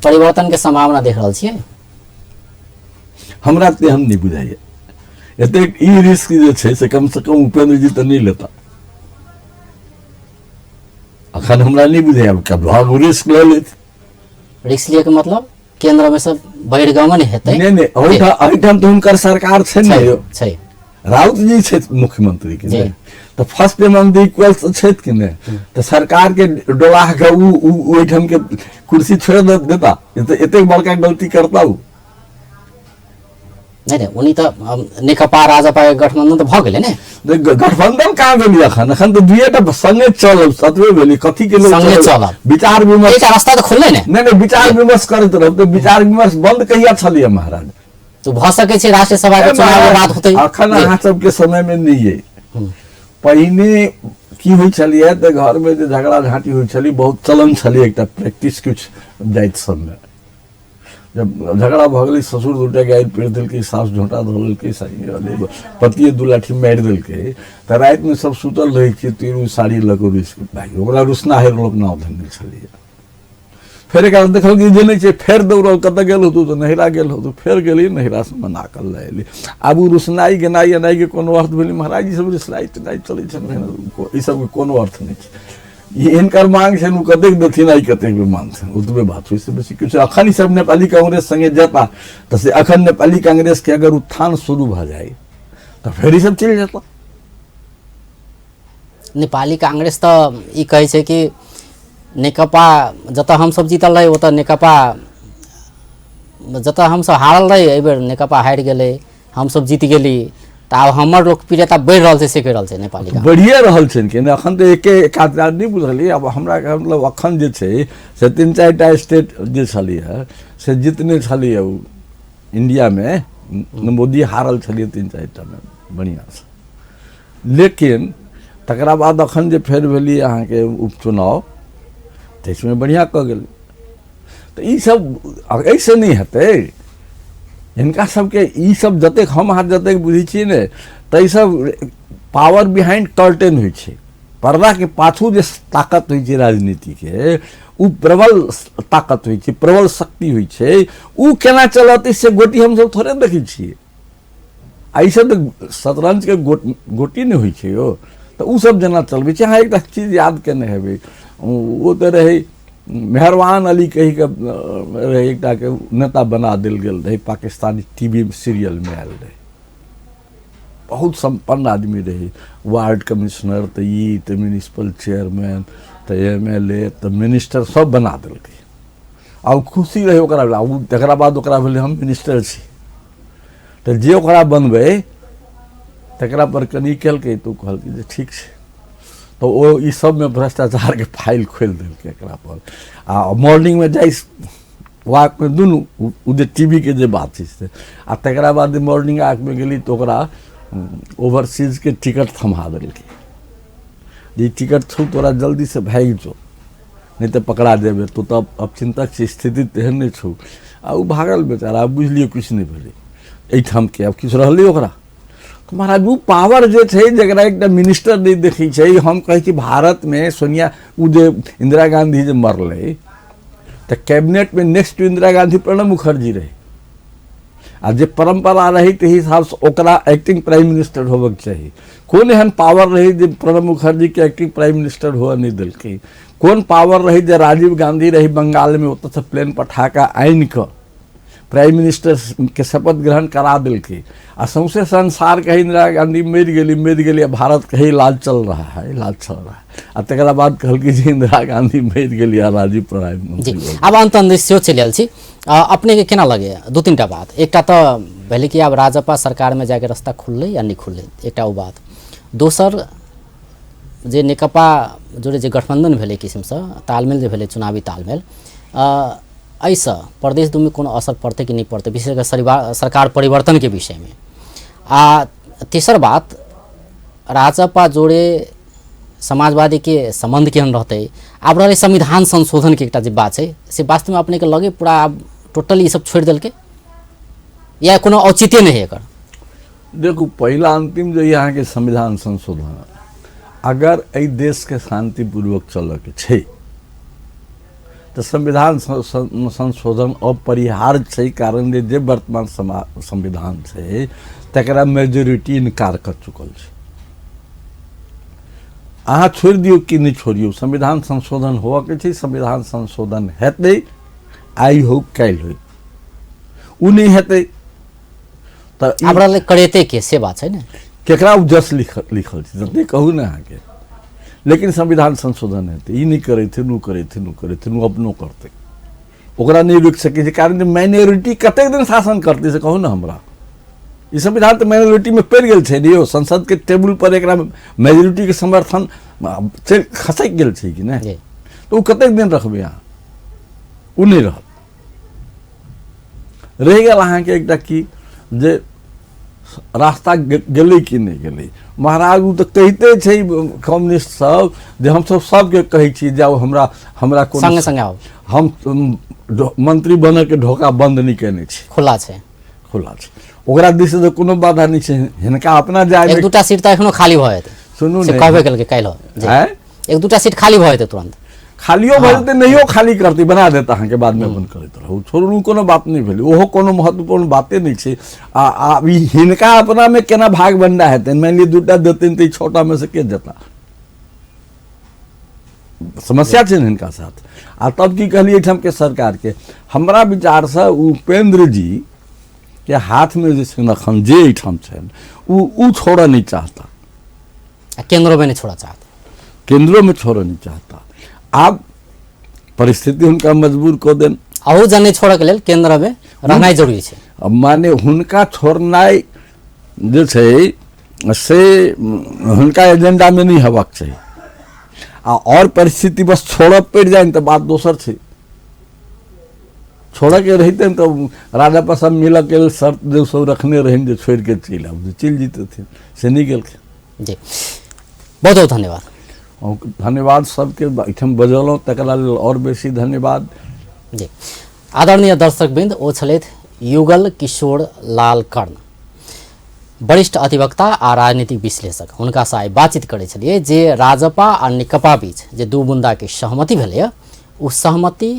परिवर्तन के संभावना देख रहल छियै? हमरा तेहन नहि बुझाइया। एतेक ई रिस्क जे छै से कम से कम उपेंद्र जी तऽ नहि लेता। अखन हमरा नहि बुझाइया कब रिस्क लऽ लेत। रिस्क लिए के मतलब केंद्र में सब बहिर्गमन हेतै? नहि नहि, एहिठाम तऽ हुनकर सरकार छै ने, छै राउत जी छथि मुख्यमंत्री के, तऽ फर्स्ट एमंग द इक्वल्स तऽ छथि कि नहि? तऽ सरकार के डोला के उ ओहिठाम के कुर्सी छोड़ि देता? एतेक बड़का गलती करता उ? नहि नहि, उनी तऽ नेकपा राजपा के गठबंधन तऽ भऽ गेलै ने। गठबंधन कहाँ भेलै अखन? अखन तऽ दुइए टा संगे चलब ततबे भेलै। कथी के लेल संगे चलब? विचार विमर्श एकटा रास्ता तऽ खुललै ने। नहि नहि, विचार विमर्श करैत रहब तऽ विचार विमर्श बंद कहिया छलैए महाराज? तऽ भऽ सकै छै राष्ट्रीय सभा के चुनाव के बाद होतै। अखन अहाँ सबके समय में नहि अइ। पहिने की होइ छलैए तऽ घरमे जे झगड़ा झाँटी होइ छलै, बहुत चलन छलै एकटा प्रैक्टिस किछु जाति सबमे, जब झगड़ा भऽ गेलै, ससुर दूटा गारि पीट देलकै, सासु झोंटा धऽ लेलकै, पतिए दू लाठी मारि देलकै, तऽ रातिमे सब सुतल रहै छियै, तीनू साड़ी लऽ कऽ रुसि भागि, ओकरा रुसना हेर लोक नाव धेने छलैए। फेर एकरा देखलकै जे नहि छै, फेर दौड़ल, कतऽ गेल होतौ? तऽ नैहरा गेल होतौ। फेर गेली, नैहरासँ मना कऽ लऽ एली। आब ओ रुसनाइ गेनाइ एनाइके कोनो अर्थ भेलै महाराज? ई सब रुसनाइ तुनाइ चलै छै, ई सबके कोनो अर्थ नहि छै। ई हिनकर मांग छनि, ओ कतेक देथिन आ ई कतेक मानथिन, ओतबे बात ओहिसँ बेसी किछु। अखन ई सब नेपाली कांग्रेस संगे जेता तऽ से अखन नेपाली कांग्रेस के अगर उत्थान शुरू भऽ जाय तऽ फेर ई सब चलि जेता। नेपाली कांग्रेस तऽ ई कहै छै कि नेकपा जतऽ हमसब जीतल रही ओतऽ नेकपा, जतऽ हमसब हारल रही एहिबेर नेकपा हारि गेलै, हमसब जीत गेली, तऽ आब हमर लोकप्रियता बढ़ि रहल छै से कहि रहल छै नेपाली। बढ़िए रहल छै कि नहि? अखन तऽ एके एक आध नहि बुझलियै। आब हमरा मतलब अखन जे छै से 3-4 टा स्टेट जे छलैए से जितने छलैए, ओ इंडियामे मोदी हारल छलियै 3-4 टामे बढ़िआँसँ। लेकिन तकरा बाद अखन जे फेर भेलै अहाँके उपचुनाव, ताहिमे बढ़िआँ कऽ गेलै। तऽ ईसब एहिसँ नहि हेतै। हिनका सबके ईसब जतेक हम अहाँ जतेक बुझै छियै ने, ताहिसँ पावर बिहाइंड कर्टेन होइ छै, पर्दाके पाछू जे ताकत होइ छै राजनीतिके, ओ प्रबल ताकत होइ छै, प्रबल शक्ति होइ छै। ओ केना चलत से गोटी हमसब थोड़े देखै छियै। आ ईसब तऽ शतरंजके गोटी नहि होइ छै यौ, तऽ ओसब जेना चलबै छै। अहाँ एकटा चीज याद केने हेबै, ओ तऽ रहै मेहरबान अली कहिके रहै, एकटाके नेता बना देल गेल रहै, पाकिस्तानी टी वी सीरियलमे आयल रहै, बहुत सम्पन्न आदमी रहै, वार्ड कमिश्नर तऽ ई तऽ म्यूनिसिपल चेयरमैन तऽ एम एल ए तऽ मिनिस्टर सब बना देलकै। आ ओ खुशी रहै ओकरा, ओ तकरा बाद ओकरा भेलै हम मिनिस्टर छी, तऽ जे ओकरा बनबै तकरा पर कनि केलकै तऽ ओ कहलकै जे ठीक छै। तऽ ओ ई सबमे भ्रष्टाचारके फाइल खोलि देलकै एकरा पर। आ मॉर्निंगमे जाइ वाकमे दुनू ओ जे टी वी के जे बात छै से, आ तकरा बाद मॉर्निंग वाकमे गेली तऽ ओकरा ओवरसीजके टिकट थमा देलकै, जे टिकट छौ तोरा जल्दीसँ भागि जो, नहि तऽ पकड़ा जेबै तू, तऽ अबचिन्तक छै, स्थिति तेहन नहि छौ। आ ओ भागल बेचारा, बुझि लियौ किछु नहि भेलै एहिठामके, आब किछु रहलै ओकरा। तऽ महाराज ओ पावर जे छै जकरा एकटा मिनिस्टर नहि देखै छै। हम कहै छी भारतमे सोनिया ओ जे इन्दिरा गाँधी जे मरलै तऽ कैबिनेटमे नेक्स्ट टू इन्दिरा गाँधी प्रणब मुखर्जी रहै, आ जे परम्परा रहै ताहि हिसाबसँ ओकरा एक्टिंग प्राइम मिनिस्टर होबऽके चाही। कोन एहन पावर रहै जे प्रणब मुखर्जीके एक्टिंग प्राइम मिनिस्टर हुअ नहि देलकै? कोन पावर रहै जे राजीव गाँधी रहै बंगालमे, ओतऽसँ प्लेन पठा कऽ आनि कऽ प्राइम मिनिस्टर के शपथ ग्रहण करा देलकै, आ सौंसे संसार कहै इंदिरा गाँधी मरि गेली मरि गेली, आ भारत कहै इलाज चल रहा है इलाज चल रहा है, आ तकरा बाद कहलकै जे इंदिरा गाँधी मरि गेली आ राजीव प्रधानमंत्री। जी, आब अंत अंत सेहो चलि आयल छी। अपने के केना लगैए दू तीन टा बात? एकटा तऽ भेलै कि आब राजपा सरकारमे जायके रास्ता खुललै या नहि खुललै, एकटा ओ बात। दोसर जे नेकपा जोड़े जे गठबंधन भेलै किसिमसँ तालमेल जे भेलै चुनावी तालमेल, एहिसँ प्रदेश दूमे कोनो असर पड़तै कि नहि पड़तै, विशेष कऽ सरकार परिवर्तनके विषयमे। आ तेसर बात, राजपा जोड़े समाजवादीके सम्बन्ध केहन रहतै? आब रहलै संविधान संशोधनके एकटा जे बात छै से वास्तवमे अपनेके लगे पूरा आब टोटली ई सब छोड़ि देलकै या कोनो औचित्य नहि है एकर? देखू, पहिला अंतिम जे अहाँके संविधान संशोधन, अगर एहि देशके शान्तिपूर्वक चलऽके छै तऽ संविधान संशोधन अपरिहार्य छै, कारण जे जे वर्तमान संविधान छै तकरा मेजोरिटी इनकार कऽ चुकल छै। अहाँ छोड़ि दियौ कि नहि छोड़ियौ, संविधान संशोधन होबऽके छै, संविधान संशोधन हेतै, आइ हो काल्हि होइ, ओ नहि हेतै तऽ आब रहलै करेतै के, से बात छै ने, केकरा ओ जस लिखल छै जते कहू ने अहाँके, लेकिन संविधान संशोधन हेतै। ई नहि करेथिन ओ करेथिन ओ करेथिन, ओ अपनो करतै, ओकरा नहि रोकि सकै छै, कारण जे माइनॉरिटी कतेक दिन शासन करतै से कहू ने हमरा। ई संविधान तऽ माइनॉरिटीमे पड़ि गेल छै ने यौ, संसदके टेबुल पर एकरा मेजोरिटीके समर्थन चलि खसकि गेल छै कि नहि, तऽ ओ कतेक दिन रखबै अहाँ? ओ नहि रहत। रहि गेल अहाँके एकटा की जे रास्ता गेलै कि नहि गेलै। महाराज ओ तऽ कहिते छै कम्युनिस्ट सब जे हमसब सबके कहै छी जाउ हमरा हमरा कोनो संगे संगे आउ, हम मंत्री बनऽके ढोका बंद नहि केने छी, खुला छै, खुला छै, ओकरा दिस तऽ कोनो बाधा नहि छै। हिनका अपना जाय एक दूटा सीट तऽ एखनो खाली भऽ जेतै, सुनू ने, कहबे केलकै काल्हि, एक दूटा सीट खाली भऽ जेतै तुरंत, खालियो भऽ जेतै, नहियो खाली करतै, बना देत अहाँके, बादमे अपन करैत रहू, छोड़ू, कोनो बात नहि भेलै, ओहो कोनो महत्वपूर्ण बाते नहि छै। आ आब ई हिनका अपनामे केना भाग बंडा हेतनि? मानि लिअ दूटा देतनि तऽ ई छओटा मे से के जेता? समस्या छै ने हिनका साथ। आ तब की कहलियै एहिठामके सरकारके, हमरा विचारसँ उपेंद्र जी के हाथमे जे छै एखन जे एहिठाम छनि ओ छोड़ऽ नहि चाहता, आ केंद्रोमे नहि छोड़ऽ चाहता, केंद्रोमे छोड़ऽ नहि चाहता। आब परिस्थिति हुनका मजबूर कऽ देन, अहू जन नहि छोड़ऽके लेल केंद्रमे रहनाइ जरूरी छै। माने हुनका छोड़नाइ जे छै से हुनका एजेंडामे नहि हेबाक चाही, आ आओर परिस्थिति बस छोड़ऽ पड़ि जाय तऽ बात दोसर छै। छोड़ऽके रहितनि तऽ राजा प्रसाद मिलऽके लेल शर्त जे सब रखने रहनि जे छोड़िके चलि आबू, चलि जैतथिन, से नहि गेलखिन। जी, बहुत बहुत धन्यवाद। धन्यवाद सबके, एहिठाम बजौलहुँ तकरा लेल आओर बेसी धन्यवाद। जी आदरणीय दर्शकवृन्द, ओ छलथि युगल किशोर लाल कर्ण, वरिष्ठ अधिवक्ता आ राजनीतिक विश्लेषक। हुनकासँ आइ बातचीत करै छलियै जे राजपा आ नेकपा बीच जे दू बुन्दाके सहमति भेलैए, ओ सहमति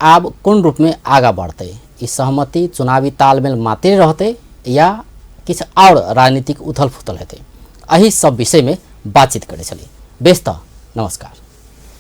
आब कोन रूपमे आगाँ बढ़तै? ई सहमति चुनावी तालमेल मात्रे रहतै या किछु आओर राजनीतिक उथल फुथल हेतै? एहि सब विषयमे बातचीत करै छलियै। बेस तऽ नमस्कार।